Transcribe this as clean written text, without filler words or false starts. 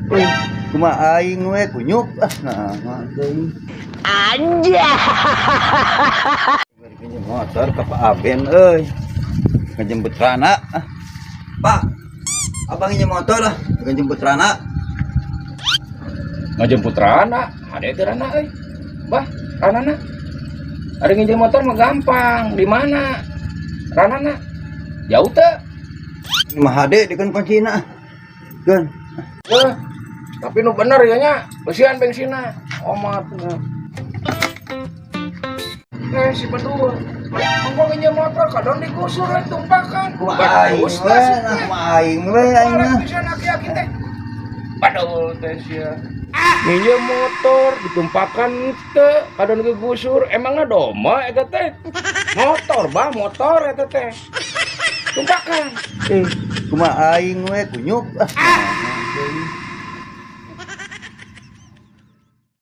Eh, kumaha aing we kunyuk ah, nah mah teuing. Anjay. Bari pinjem motor ke Pak Aben euy. Ngejemput Rana ah. Pak, abang injem motor ah, ngejemput Rana. Ngajemput Rana, ada itu Rana euy. Bah, Rana na. Ada nginjem motor mah gampang. Di mana? Rana na. Jauh teu? Ini mah hade dikeun kuncina ah. Keun. Eh, tapi nu bener ya nya, besian bensinna. Omat. Eh, si Bedul. Engko nginjem motor kadang digusur we tumpakan. Kumaha aing Bagus we, teh si nah teh. Kumaha aing we aing mah. Pisan aki-aki teh. Badul teh sia. Nginjem motor ditumpakan teu, kadang digusur, emangnya domba eta teh? Motor bah, motor eta teh. Tumpakan. Eh, kumaha aing we kunyuk ah.